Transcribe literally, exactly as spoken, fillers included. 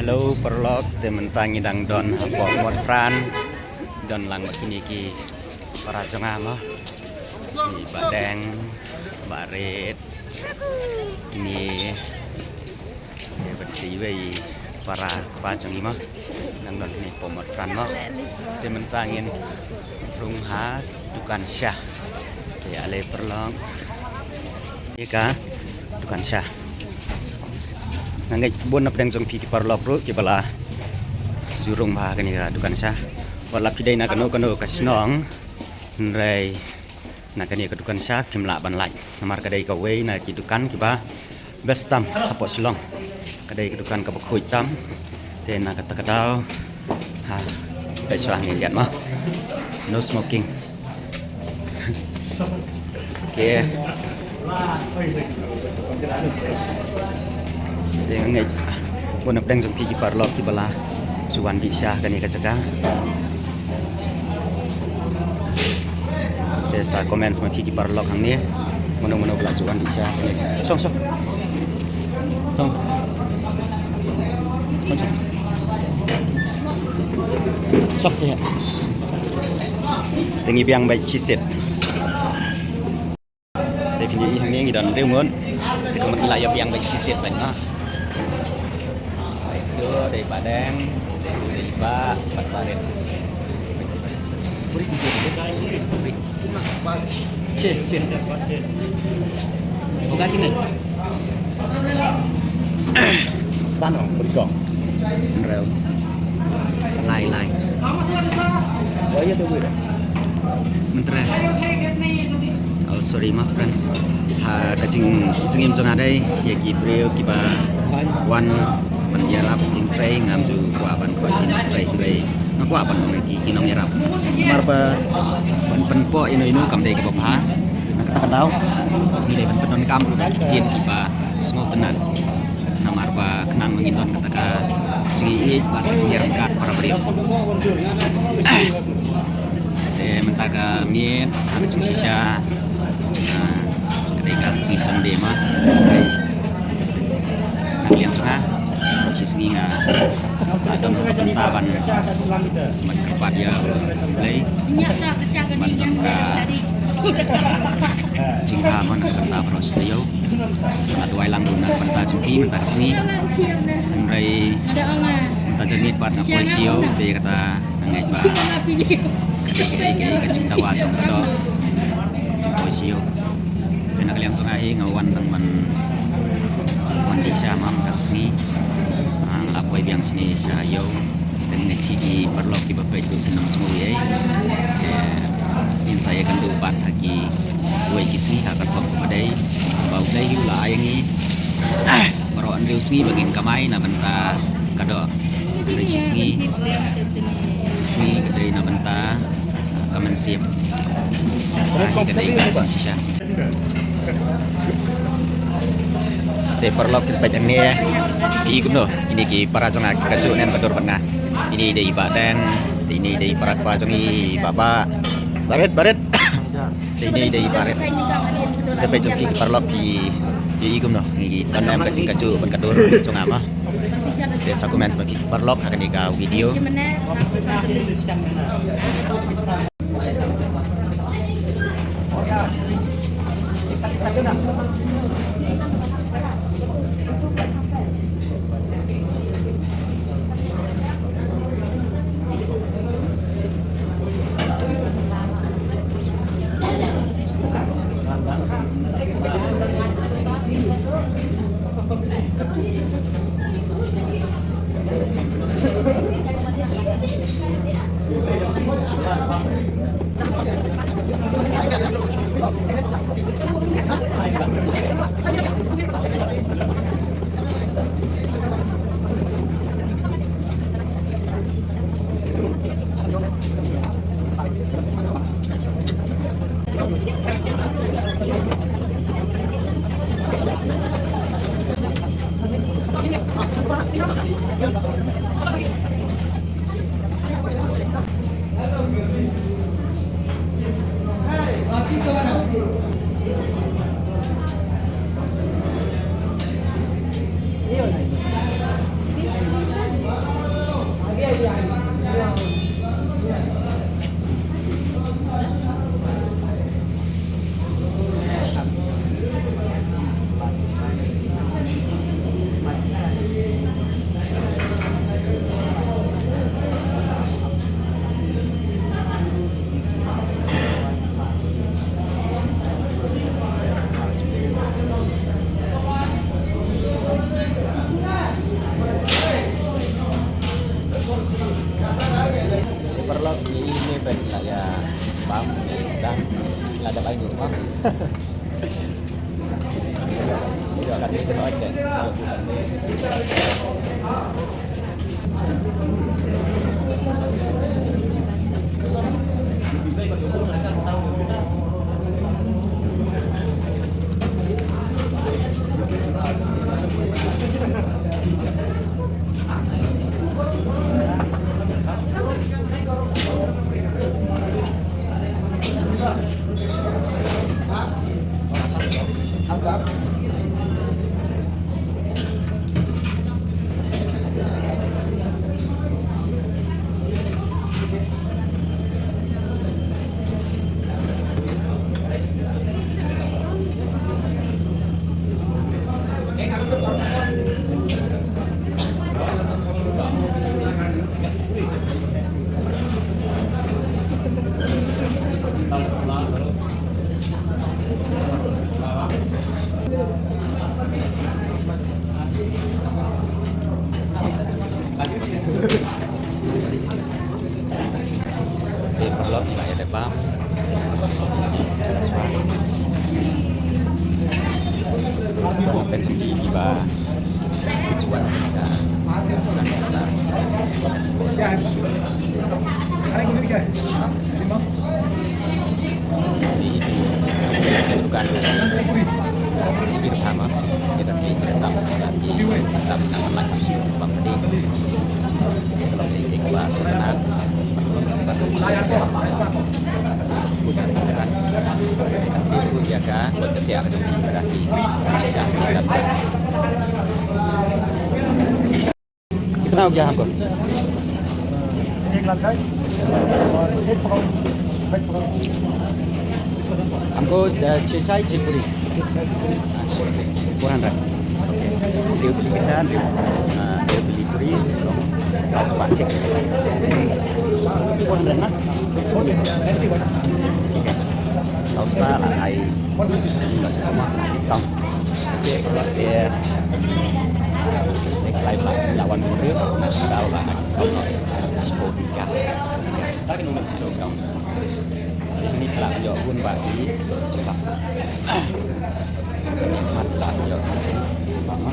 Hello paralok, te mynta ngi dang don hapoh Motphran. Don lang bad kine ki para jong nga mo. Ki Bah Deng, Bah Rit, kine. Te bad te iwei para kpa jong ngi mo. Nang don hangne hapoh Motphran mo. Te mynta ngin rung ha dukan sha. Te ale paralok. Ïa ka dukan sha. Nga ngeit bun na pdeng jong phi ki paralok ruh kiba la ju rung bha kane ka dukan sha. Wat la phi dei na kano kano ka shnong, hynrei na kane ka dukan sha phim lah ban lait. Namar ka dei kawei na ki dukan kiba best tam hapoh Shillong. Ka dei ka dukan kaba khuid tam. Te na kata ka daw, ha, peit shuwa ngin ïaid mo. No smoking. Okay. Te nga ngeit bun na pdeng jong phi ki paralok kiba la ju wan dih sha kane ka jaka. Te sa comment ma phi ki paralok hangne. Mano mano ba la ju wan dih sha kane. Shong, shong. Shong. Shong, shong. Shong, te. Te ngi biang beit shisha. Te phin ïohi hangne ngi don hynriew ngut. Te kumne la ïa biang beit shisha beit na. Ito dei Bah Deng, dei Bah, Bah Rit. Chin, chin. Bukan ini. San ong, beri kong. Rel. Lai, lai. Oh, iya, tunggu ya. Menteri. Oh, sorry, maaf, friends. Ha, ka jing, jingim jong nga dei ïa ki briew kiba wan ban ïarap jingtrei, ngam ju kwah ban kwah jingtrei, hynrei nga kwah ban ong ïa ki, ki nongïarap. Namar ba ban pynpoh ino ino kam dei kaba bha. Na kata ka daw ngi dei ban pyndonkam ruh ïa ki ktien kiba sngewtynnat. Namar ba khnang ba ngin don kata ka jingïeit bad ka jingïaryngkat para briew. Te mynta ka miet ka jingshisha, ah, ka dei ka sngi Sunday ma. Ka dei na ka liang jong nga, shi sngi nga la don ka bynta ban, ban kyrpad ïa U Blei. Ban don ka jingkha mo na ka bynta baroh shi taïew. Nga duwai lang ruh na ka bynta jong phi mynta ka sngi. Hynrei mynta janmiet pat nga poi sha ïew, te kata nga ngeit ba ka dei kaei kaei ka jingdawa jong ka doh jong poi sha ïew. Te na ka liang jong nga hi nga wan tang ban wan dih sha ma mynta ka sngi. Ah, nga la poi biang shane sha ïew. Te nga ngeit ki paralok kiba peit ruh kin ym sngew ei ei. Te ngin sa ïakynduh pat ha kiwei ki sngi ha ka rukom kaba dei. Ba U Blei u la ai ïa ngi baroh hynriew sngi ba ngin kamai na bynta ka doh. Hynrei shi sngi, shi sngi ka dei na bynta ka mynsiem. Ka dei ka jingshisha. Te paralok, peit hangne, phi i kumno, kine ki para jong nga ki kajuh ne em ka dur bad nga. Ine i dei i Bah Deng, te ine i dei i para kpa jong i, i Bah Bah. Bah Rit, Bah Rit. Te ine i dei i Bah Rit. Te peit jong phi ki paralok, phi i kumno, kine ki don ne em ka jingkajuh bad ka dur jong nga ma. Te sa comment ma phi ki paralok ha kane ka video. Te paralok, ngi la ïa leh bam. Sa shuwa. Pynban ki ba juan ka. Dukan. Kita sama. Kita kita tak tak tak tak tak. कितना हो गया हमको? एक लाल चाय और एक पकौड़ा, वेज पकौड़ा। हमको, अ, छः चाय, छः पूरी। छः चाय, छः पूरी। Four hundred. Bill beli pizza, bill, uh, bill beli puri, saw spah. Four hundred na? ठीक है. Saw spah lah ai discount. Okay, kalau dia, dia kalau lah lawan muda, kalau lah discount. Discount. Ni telah ïoh bun ba i sebab. Ni telah ïoh bun ba.